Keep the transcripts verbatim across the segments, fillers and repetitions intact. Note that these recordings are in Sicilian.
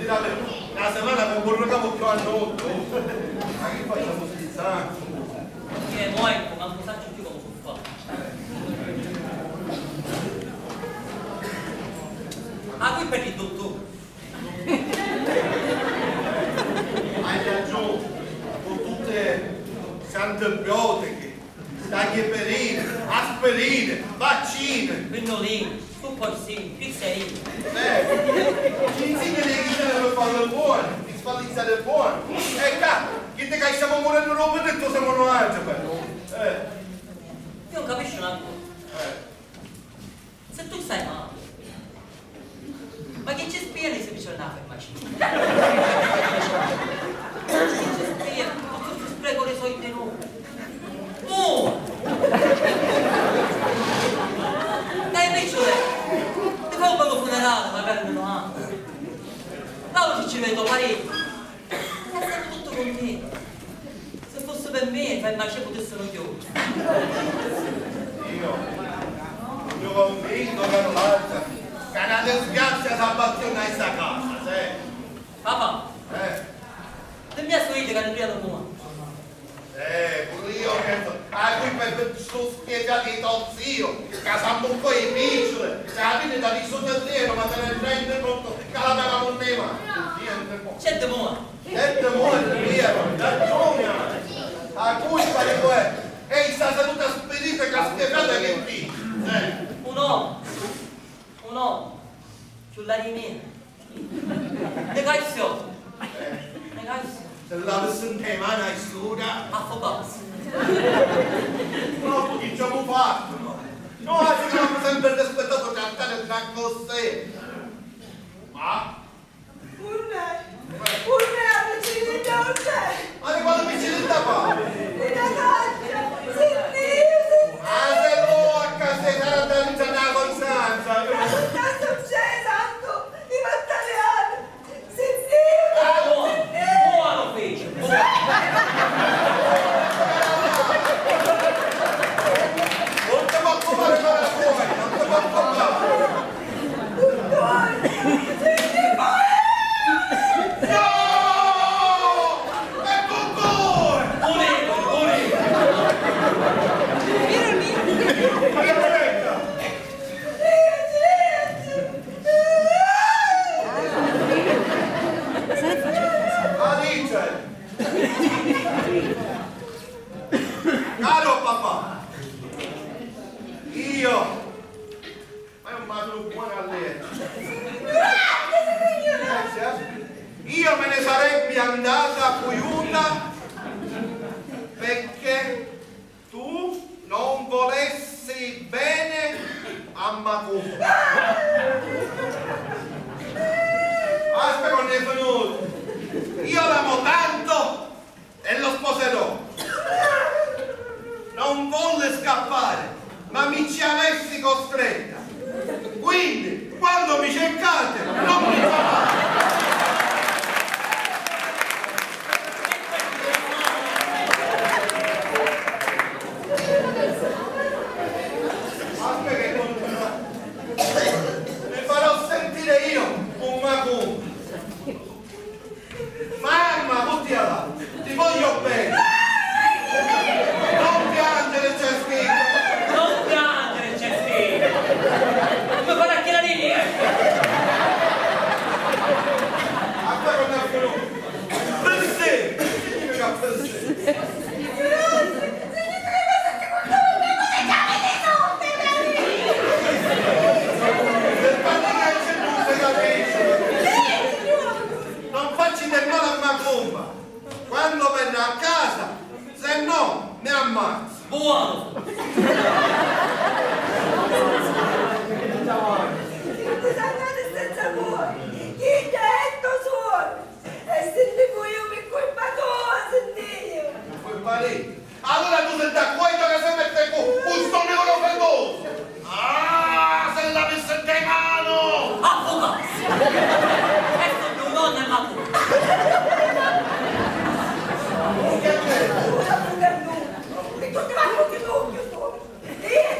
Na settimana che non ricavu più a notte. Ma che facciamo, schizzare? Che mo ecco, manco saccio più come si fa. Ah, qui per il dottore. Hai ragione, con tutte queste antibiotiche, tachipirine, aspirine, vaccine. Pinolini, stu porsini, pizzerini. Eh, ci insegnano di ghitare per farle buone, di sfallizzare buone. E ca, chi te ca stiamo morendo dopo e tu siamo noi, però. Eh. Io non capisco una cosa. Eh. Se tu stai male, ma chi ci spieghi se bisogna andare a farmacia? Chi ci spieghi? Tutto sto spreco di soldi, no? Mu! Dai, picciole, ti fai un bello funerale, magari uno anno. Là ci vedo parecchio. Ma siamo tutti contenti. Se fosse per me, i farmaci putessero chiudere. Io, sono convinto che non basta, che una disgrazia si abbattiona in sta casa, sì. Papà, eh, dimmi a sua idea che non piano come. Eh, pure io penso, a cui per sto spiegato di tuo zio, che s'ammuccò in micciole, e alla fine da lì sotto il treno, ma te ne rende conto che la vera non ne va, niente, mo. C'è demora. Senti, mo è vero, ragione hai. A cui pare che è? Ehi, sta seduta spedita che ha spiegato che qui. Eh. Un omu, un omu, ciullari mia. Negazio. Negazio. Se l'avessi in te mani, hai studiato. Affogassi. Ma chi ci hanno fatto, no? Noi abbiamo sempre rispettato trattare tra cose. Ma Purmè! Purmè, a piccirilla, unn'è? Ma di quale piccirilla parli? Di na caccia! Sentìu, sentìu! Ah, se loca, se sarà da ritornare a Costanza! A Costanza non c'è, santo! I battaliani! Sentìu! Ah, buono! Buono, fece! Buono! Non ti posso fare fare a fuori, non ti posso fare! Caro papà, io Ma è un matru buono a letto. Grazie, eh. Io me ne sarebbe andata a Cuiuta perché tu non volessi bene a Macumba. Aspetta, non è finito. Io l'amo tanto e lo sposerò. Non volle scappare, ma mi ci avessi costretta. Quindi, quando mi cercate, non mi trovate. Aspetta che continua. Mi farò sentire io un Macumba. Mamma, buttila! Ti voglio bene! Non piangere, c'è scritto! Non piangere, c'è scritto! Come farà a tirare via? A quello mi ha più. Perché? Che significa perché? Non facci del male a Macumba quando verrà a casa, se no mi ammazzo. Buono! Chi ti sannati senza voi? Chi ti ha detto suono? E senti voi mi colpa tua, senti io. Colpa lei? Allora tu sei d'accordo che si mette con un stonio fermoso? Ah, se l'avesse in te mano! Affogassi! Questo è un nonno e la puta! Che c'è? E tu ti vai con chi tu, chi tu? Io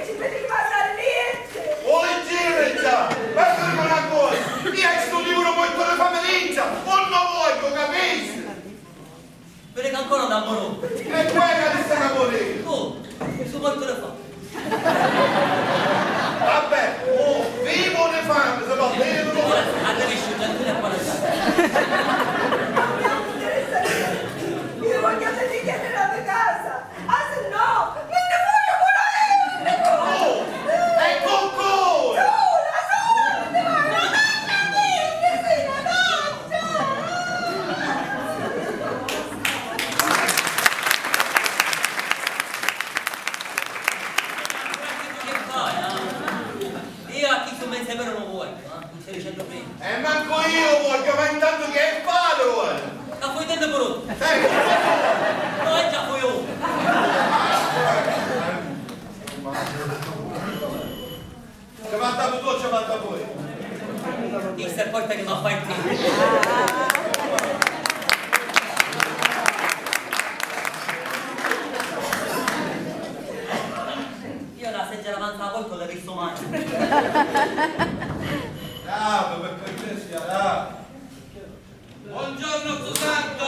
Stai dicennu prima. E mancu io voglio, ma intanto che è fare vuole? Ca fui tendu puru. Eh, no, è già fui io. Ci manca tu, ci manca voi. Questa è porta che va a fare te. Io la seggia davanti alla porta la visto mai. Bravo, per cortesia, bravo. Buongiorno, zio Santo.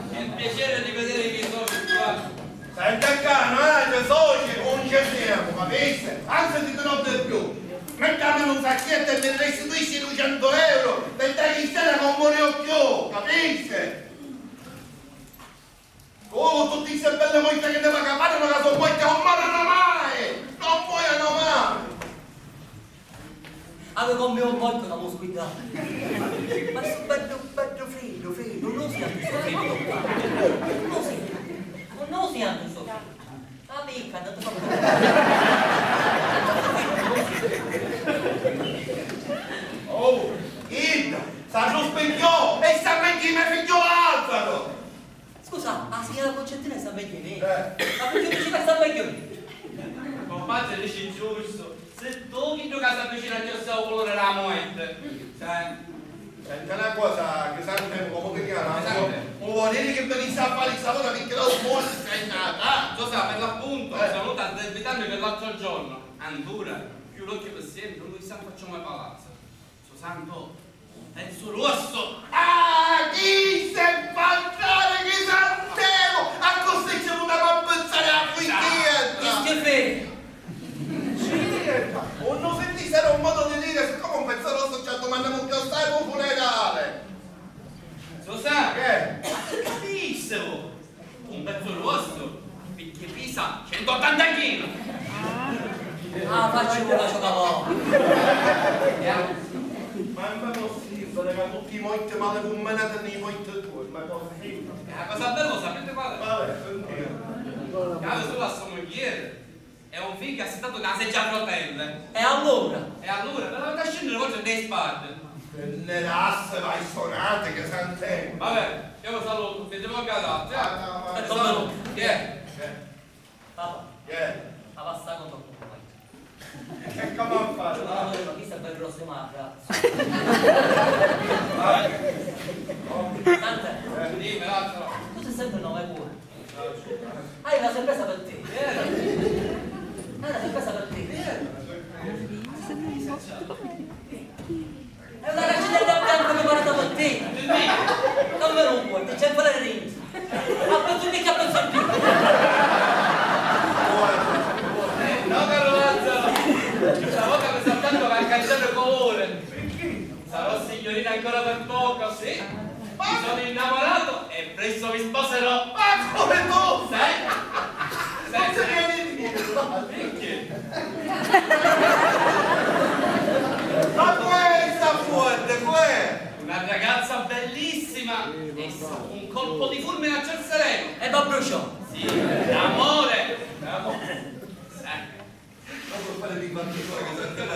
È un piacere di vedere i miei soci qua. Senti a canu, eh, c'è soci, non ce siamo, capisci? Anzi, ti dirò di più. Metti a mano un sacchetto e mi restituisci duecento euro per dare in scena con Moriocchio, capisci? Oh, tutti ste belle volte che ne va a capare, ma la so volte non morano mai! Non muoiono mai! Ave come un morto da mosquità. Ma sto bello, bello freddo, freddo, non si ha questo freddo qua. Non si, non si ha questo freddo. La picca, non ti fa. Oh, Ida, sta lo specchio e sta anche me figlio Lazzaro! Scusa, la signora Concentina sta megghiu di me? Eh. Ma perché tu ci fai sta megghiu? Compagno, dici giusto. Se tu chi tu casa vicino a Giuseppe colore la muerte. Sai? Senti una cosa, Crisantemo, come ti chiami? Crisantemo. Non vuol dire che venisse a fare il sapore perché lo vuole sentata. Giuseppe, per l'appunto, eh, sono venuto a debitare per l'altro giorno. Andura, più l'occhio per sempre, non mi sa facciamo palazzo. Santo, un pezzu ruossu! Ah, chi se fa fare chi santemo? A cosa ci vuta a pizzare a figghietta? Chi schifè! Giulietta, non sentì se era un modo di dire, siccome un pezzu ruossu ci addumanniamo più assai per un funerale. Susà, che? Ma chi capissi? Un pezzu ruossu, picchì pisa centottanta chili! Ah, facci una ciocavò! Ma non è possibile che tutti i moitti male combinati nei moitti tuoi, ma è possibile? È una cosa bella, sapete qual è? Qual è? Sentiamo. Caro solo a sua moglie. E un figlio assittato nella seggia a rotelle. E allora? E allora? Però da scendere voglio dei sparti. Te ne lasse, vai sonate che santemo. Vabbè, io lo saluto, mi devo andare. Ah, no, ma... Aspetta un minuto. Chi è? Papà. Chi è? Ma passa con troppo. E come a fare? No, no, no, chi sta per grosso ma abbraccio. Tant'è. Eh, dimmi, l'altro. Tu sei sempre nove pure. Ah, è una sorpresa per te. È una sorpresa per te. È una raccina da bianco preparata per te. Non me lo vuoi, ti c'è ancora il ring. Appunto, mica appunto più. No, caro Lazzaro, stavolta mi sa tanto che ha cambiato colore. Sarò signorina ancora per poco. Sì? Mi sono innamorato e presto mi sposerò. Ma come tu? Sì. Sì, sì. Perché? Ma questa forte, quella! Una ragazza bellissima. E un colpo di fulmine a ciel sereno. E va bruciò. Sì, l'amore. L'amore. Sì. Ma puoi fare di qualche cosa che te la...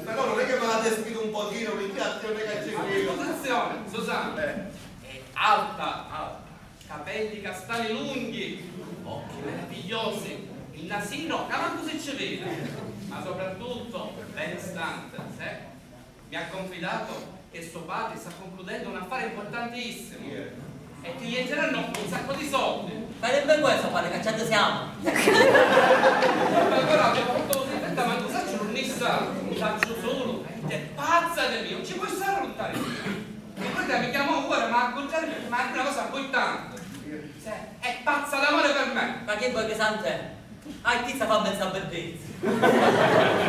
Però non è che me la descrivi un pochino, mi piace, non è che c'è quello. Attenzione, Susanna. Eh. È alta, alta, capelli castani lunghi, occhi meravigliosi, il nasino, ma manco si ci vede, ma soprattutto benestante, sì. Mi ha confidato che suo padre sta concludendo un affare importantissimo e che gli entreranno un sacco di soldi. Ma che ben questo fare, cacciate siamo! Ma però abbiamo fatto così, aspetta, ma cosa c'è un Nissan? Un saccio solo? È pazza di mio, non ci puoi stare lontano. E poi mi chiamo ora, ma al contrario, ma è una cosa importante. Cioè, è pazza d'amore per me. Ma che vuoi che sante? Ah, chi sa fa mezza bellezza?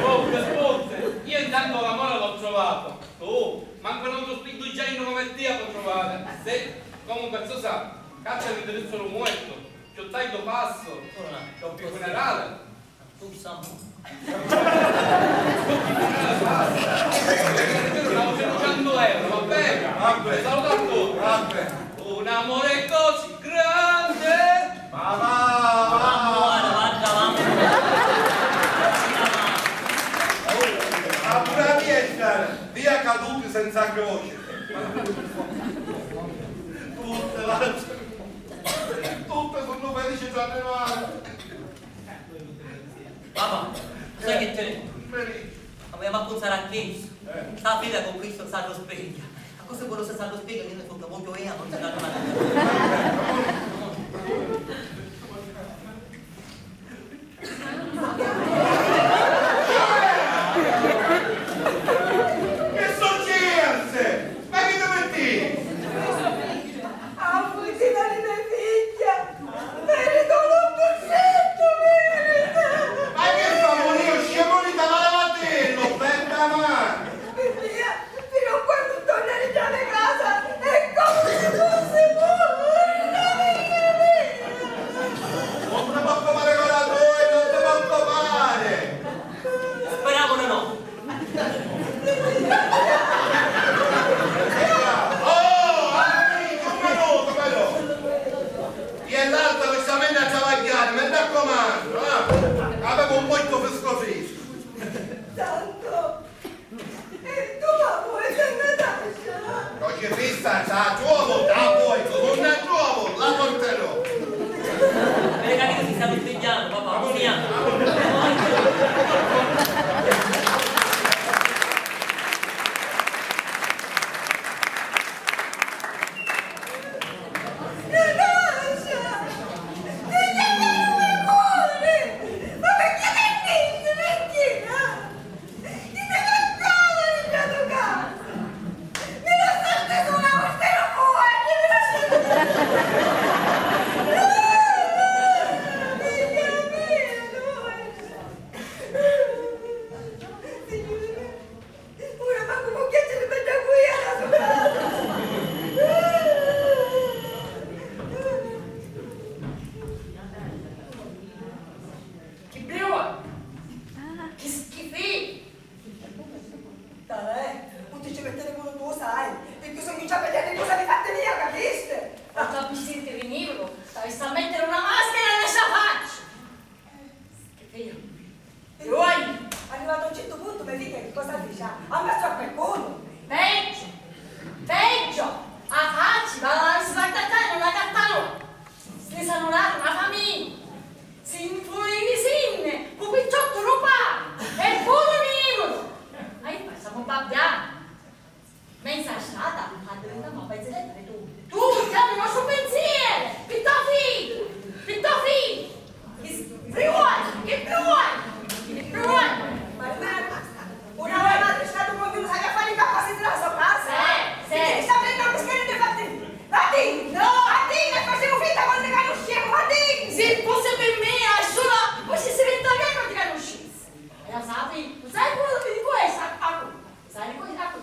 Oh, che forte! Io intanto l'amore l'ho trovato. Oh, manco un altro spindugiaino come te può trovare. Sì, comunque, Susa, caccia l'indirizzo di un muerto. Più tardi passo. Ora, dopo il funerale. Tu, Samu. Dopo il funerale, basta. Io non avevo cento euro, va bene? Vabbè. Saluto a tutti. Vabbè. Un amore così grande. Ma va, va. Guarda, guarda, va. Ma pure la mia è grande. Via caduti senza croce. Tutte, tutte sono felici tranne noi. Papà, sai che c'è? Felici. Ma vogliamo appunzare a Cristo? Eh. Sta figlia con Cristo sa lo speglia. A cosa vuole se sa lo speglia? Io ne so che voglio io, non si dà mai. Che successe? Ma chi ti metti? A fucina di me figghia! Merita un bursettu, merita! Ma che fa, mo, scemo di tamaravatillo, bella mano! Figlia, fino a quando torna di chiave casa è come se fosse morta, figlia mia! Non ti posso fare con la tua, non ti posso fare! Speriamo di no. Oh, amici, un minuto, però. Io e l'altra ci stiamo a travagliare, mi raccomando, eh. Avevamo un po' di fresco fresco. Tanto. E tu la vuoi, Natasha? Non c'è fissa, sta giuoco, la vuoi, tu non la giuoco, la porterò. Vedi che si sta svegliando, papà, non si chiama. Ora mancu può chiacchierare per da qui alla sua casa. Chi brua! Chi schifì! Dai, non ti ci mettere pure tu, sai, perché sono già per dire cosa mi fate mia, capiste? Ma tu avessi di venirlo, t'avessi a mettere una maschera nella sua faccia! Schifì! Giovanni! Arrivato a un certo punto, mia figlia che cosa fece? Ha messo a qualcuno! Peggio! Peggio! A facci, ma la sbattattata non la cattano! Se ne sanno una famiglia! Si infurisinne, cu picciotto rubà! E pure nero! Ma io facciamo babbiare! Menza strada, addiventiamo a pezzi di tu. Tu, chiami il nostro pensiero! Pi to figlio! Pi to figlio! Che bruoi! Che bruoi! Che bruoi! Ma una volta è stato proprio, non sapeva fare i capaciti della sua casa! Eh, sì. Ti sta prendendo un mestiere di fatti! Martì! No! Martì, che facciamo finta quando conosciamo! Martì! Se fosse per me, a sola, poi si sente che non ti conoscessi! E la sapi? Sai quello che dico? È stato. Sai, poi, ecco,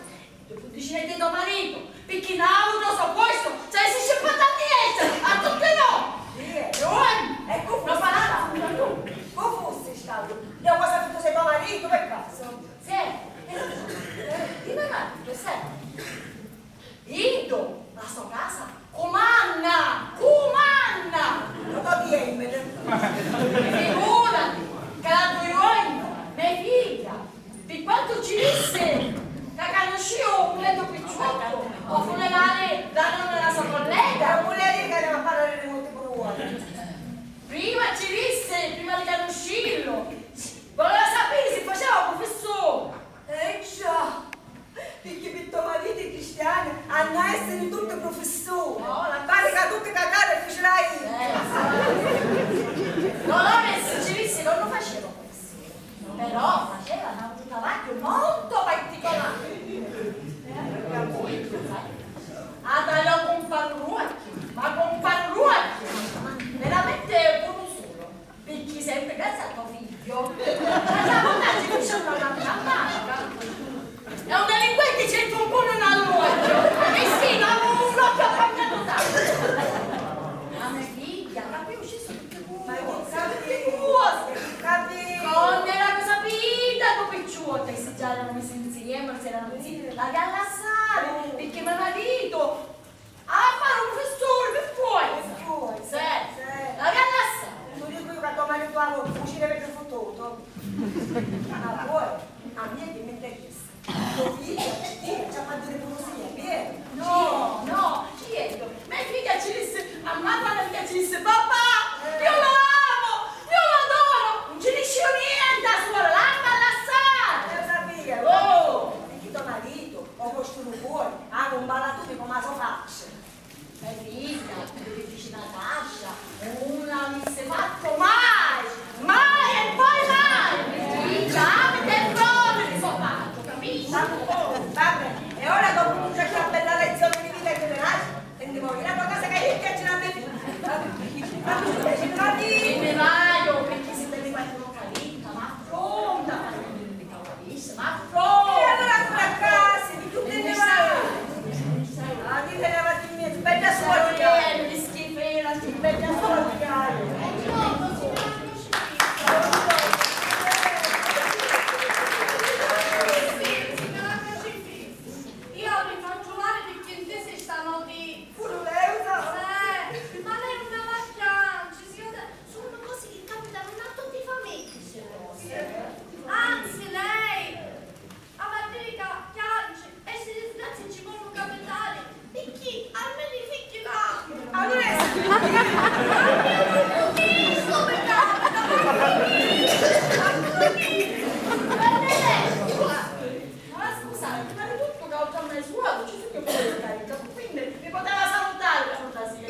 tu dici che è tuo marito, perché non ha avuto sto posto, cioè si scippa tanti essere, a tutte no! Sì, eh. Giovanni, ecco, non parla, tu. Come fosse stato? Io cosa ho fatto se tuo marito, per caso? Sì, eh, di me marito, sì. Iddu, la so casa, cumanna, cumanna! Ma va bien, figurati, che l'altro giorno, me figlia, Pi quantu ci dissi ca canuscìu un beddu picciottu ô funerali dâ nonna dâ so collega. È un muliarinu ca nn'avìa a parrari di morti puru voi. Prima ci dissi, prima di canuscìlu, vulìa sapiri si facìa u prufissuri. Eh già, picchì pi to maritu i cristiani hannu a essiri tutti prufissuri. Pari ca tutti cacaru e fucilai. Dolores ci dissi ca nun facìa u prufissuri. Però faceva na, un travagghiu molto particolari. Addò iu cumparu ruocchi, ma cumparu ruocchi, veramente puru sulu, picchì sempri grazzi a to figghiu, ma na vota ci fussi una campana. E un delinquenti ci mettu un pugnu nta l'uocchiu, e sì, ma un uocchiu appagnato tantu. A me figghia, ma pi uscì Ma chi sapi? Chi vuoi? Capi? Quannu era cosa piccola, tu picciuta, e si già eranu messi insieme, si eranu zitti, l'avìa a lassari, picchì me maritu ha a fari u prufissuri pi fuori. Pi fuori, sì. Sì. L'avìa a lassari. Tu dicu iu ca to maritu ha u cucinu pi futtutu. Ma poi, a mia chi mi interessa? To figghiu Vabbè, e ora dopu tutta sta bella lezioni di vita che mi dai, e devo iri a tua casa ca io piacere a me figlia. Ma tu invece ti vadi? E me vaio, perché se te ne vai non capita, ma pronta, ma pronta. E allora ancora a casa, di tutte le mani. Ah, chi te ne va di mezzo, bella suocera. Che schifera, che bella suocera. Io mi faccio male di chi ti si sta notti. Pure lei, sa? Eh, ma lei non la chianci, signora. Sunnu cosi chi capitanu a tutti i famigli, signora. Anzi, lei, a Margherita chianci e si disgrazi ci vonnu capitari, picchì almenu i figghi l'hannu. Allora è... Almenu un figghiu mi capita, ma chi? Ma chi? Ma scusate, prima di tutto che oltre a me suocero ci sono pure le carità, quindi mi poteva salutare per cortesia.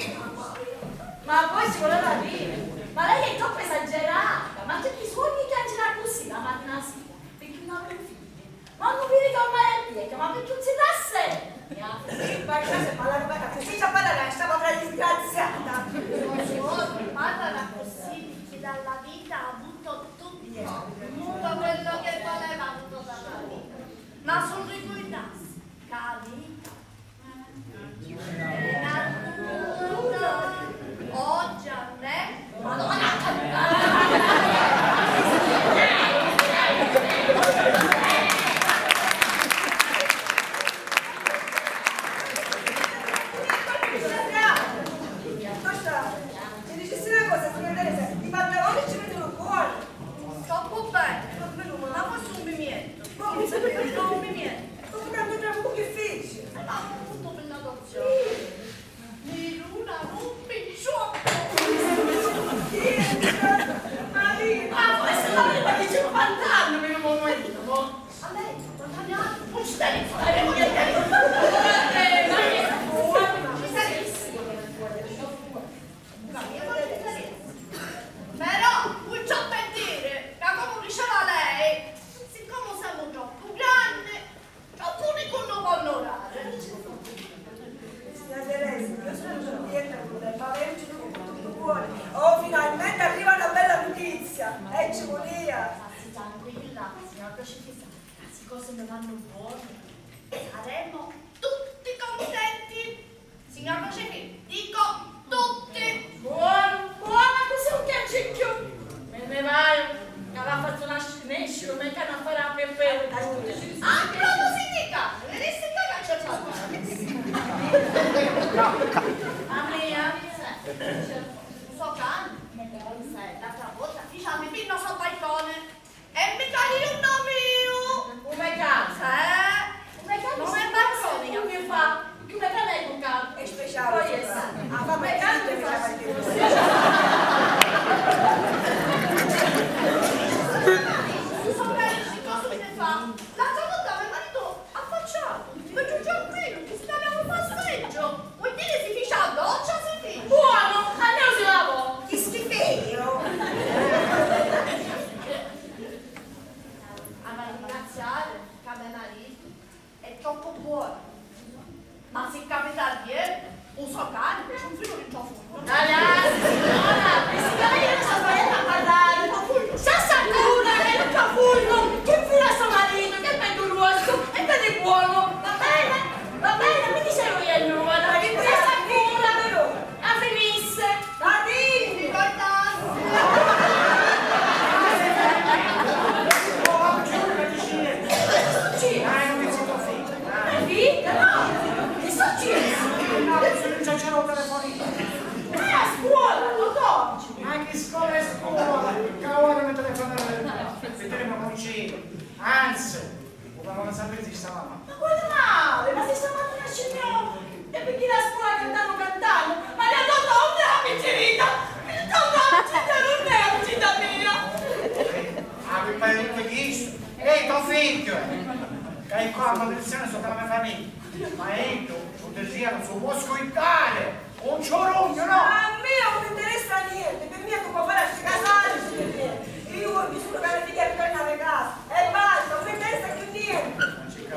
Ma poi ci voleva dire, ma lei è troppo esagerata, ma c'è bisogno di chiangere così la mattina sera, perché non avrei figli. Ma non vi dico mai a chi, ma perché non si dà sempre. Sì, poi se parla di bella, così già parla, stava una disgraziata. Parla così, perché dalla vita ha avuto tutto, tutto quello che voleva ha avuto dalla vita. Ma sul ricordarsi che la vita è una cultura, oggi a me, Madonna! Basta, ci dicessi una cosa, signora Teresa, i pantaloni ci mettono buoni. Troppo bene, ma forse un pimiento. Come un pimiento? No, un pimiento. Come tanto troppo che fece? Ma tutto per l'adozione. Sì. Mi duna un picciotto. Sì, Maria. Ma forse la prima di cinquanta anni, per un momento, no? A lei, non ci dai fare niente. Ci sei. Però, vuoi ciò per dire, da come diceva lei, siccome siamo troppo grandi, troppo unico non può onorare. Signora Teresa, io sono contenta con lei, ma lei non ci vuole tutto cuore. Oh, finalmente arriva una bella notizia, e ci voleva. Ma si tranquilla, signora Crocifissa, se cose mi vanno buone, saremo tutti contenti. Signor Crocifì, dico tutti! Buono, buono, così non piangi più! Me ne vai, che va fatto nascere, nescere, me cane a fare a pepe. Ah, proprio significa, vedessi che c'è stato. A mia, so cane, l'altra volta, diciamo, mi pinno sul balcone. E mi cari un nome io! Come cazzo? Eh? Come cazzo? Nome barronica. Come fa? Come fa lei con cazzo? È speciale. Poi è sa. Ah, vabbè, come cazzo fa? Sapete cosa mi fa? L'altra volta mi marito Affacciatu, mi giugiu a quello, ci stava un passeggio. Vuol dire si fece la doccia, si fece. Buono, almeno si lavò. Chi schifeio. Ha da ringraziare che me marito è troppo buono. Ma si capita a dire, un so cane, c'è un filo di tua furbo. Ragazzi, signora, e siccome io non sto sbagliando a parlare, c'è sta cura che non fa furbo, che fila sto marito, che bello ruosso, e bello buono, va bene? Va bene, mi dicevo io allora, che questa cura a finisse. Marino! Sì. Ma è un pezzetto finto, dai. È finto, no? Che succede? No, sono un cianciaro telefonino. Ah, a scuola, lo tocci. Ma che scuola è scuola? Che ora mi telefonano. Vedremo, Concino. Anzi, vuoi sapere se sta mamma? Ma quale male? Ma se sta mamma nasce mia! E perché la scuola cantano, cantano? Ma la donna non è la piccerita! La donna non è la piccerita mia! Ah, mi pare tutto chisto. Ehi, tuo figlio, eh! Che hai qua la maledizione sotto la mia famiglia. Ma io, non ti sia, non si può scontare! Un ciurugnu, no? A mia non mi interessa niente, per mia tu puoi fare a sti casali, io voglio solo che la figlia ritorna a casa. E basta, non mi interessa più niente. Non ci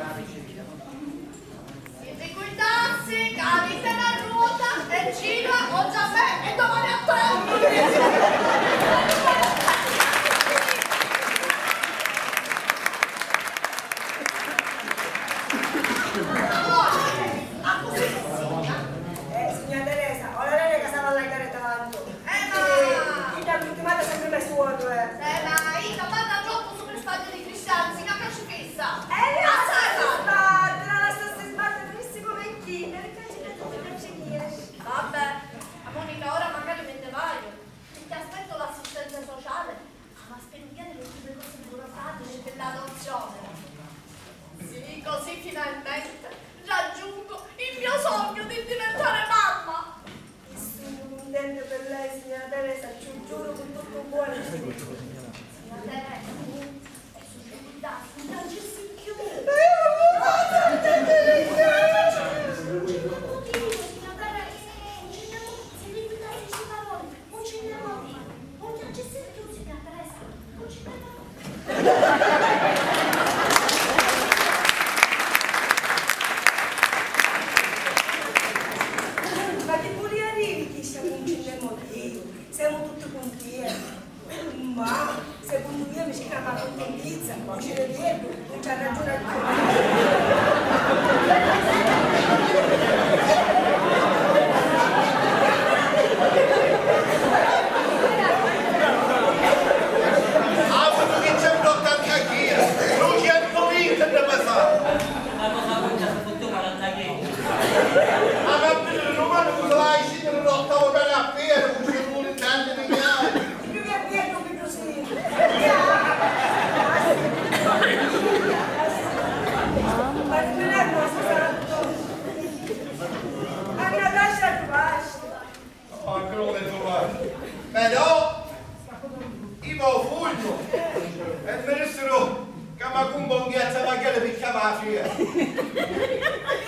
E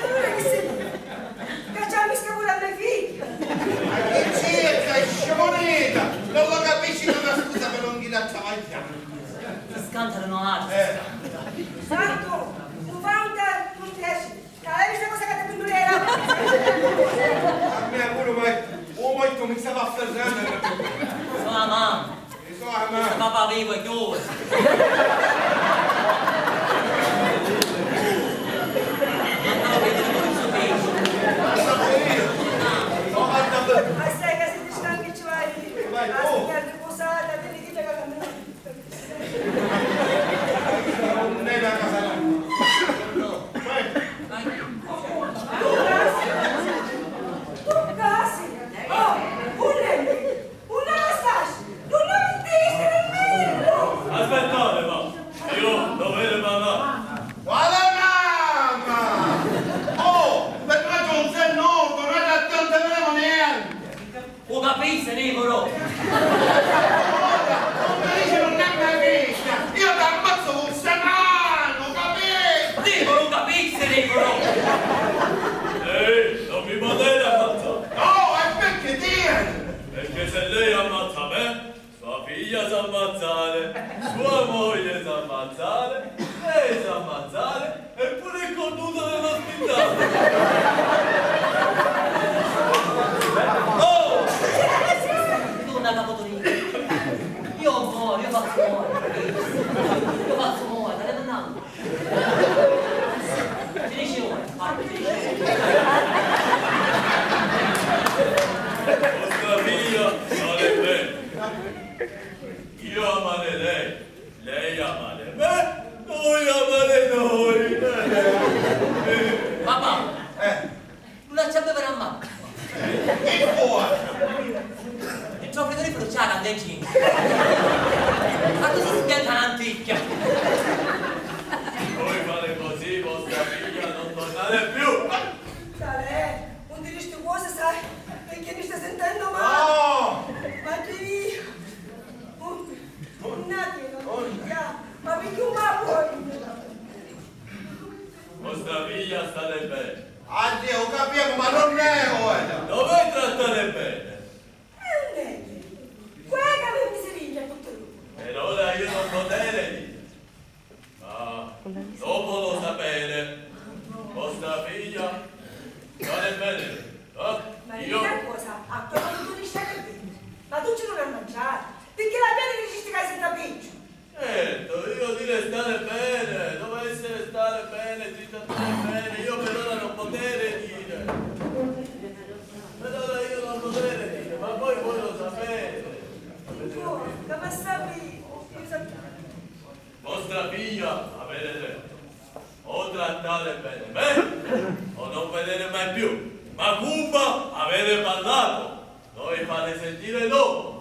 allura chi si dici? Ca ci ammisca puru a me figghia! Ma chi c'entra, scimunita? Non lo capisci, è una scusa per non ghiri a travagghiari. Si scantanu nuatri, si scantanu. Santu, tu fa un te-, un test. Ca l'hai vista cosa ca ti pindulera? A me puru, ma un moitu mi stava afferrando. So la mamma. Io so la mamma. Sto papà vivo e chiuso. Ma no, vedi, non so. Ma sai che se ti stanchi ci vai. Vai, oh. A signora riposata, vedi chi te la camminata. Aspettate, ma io dovete parlare. Quale mamma? Oh, per me non c'è nulla, non è da tanto niente. U capissi, Nicola? Ora, non mi dici non è mai vista! Io ti ammazzo con sta mano, capisci? Nicola, u capissi, Nicola? Ehi, non mi potete ammazzare! No, e perché tieni? Perché se lei ammazza me, sua figlia sa ammazzare, sua moglie sa ammazzare, lei sa ammazzare, eppure è cornuto nello spitale. Oh! Tu una capotonina. Io muoio, io faccio muoio. Io faccio muoio, stai andando. Finisci ora, vai, finisci. Vostra figlia non è bene. Io amare lei, lei amare me, noi amare noi. Papà, eh, non ci aveva a mano. Che vuoi? Il tuo frigorifero c'ha la legge. Ma tu sei spianta antica. Voi fare così, vostra figlia non tornare più. Talè, un di sti cose, sai, perché mi sta sentendo male. No! Ma chi? Un, un attimo, non mi piace. Ma perché un babbo? Vostra figlia sta bene. Addio, ho capito, ma non è ora. Dove trattare bene? E non è. Quella che mi si ride tutto lui. Per ora io non potrei dire. Ma dopo lo sapere, vostra figlia non è bene, eh? Ma io una cosa, a quello che tu dici è vero. Ma tu ci non hai mangiato, perché la piena di questi casi senza peggio. Certo, io dire stare bene, dovesse stare bene, zitto, stare bene, io per ora non potrei dire. Per ora io non potrei dire, ma voi, voi lo sapete. Ancora, ma sapete, io sapevo. Vostra figlia avere detto, o trattare bene me, o non vedere mai più. Ma cumpa avere parlato, noi fare sentire dopo.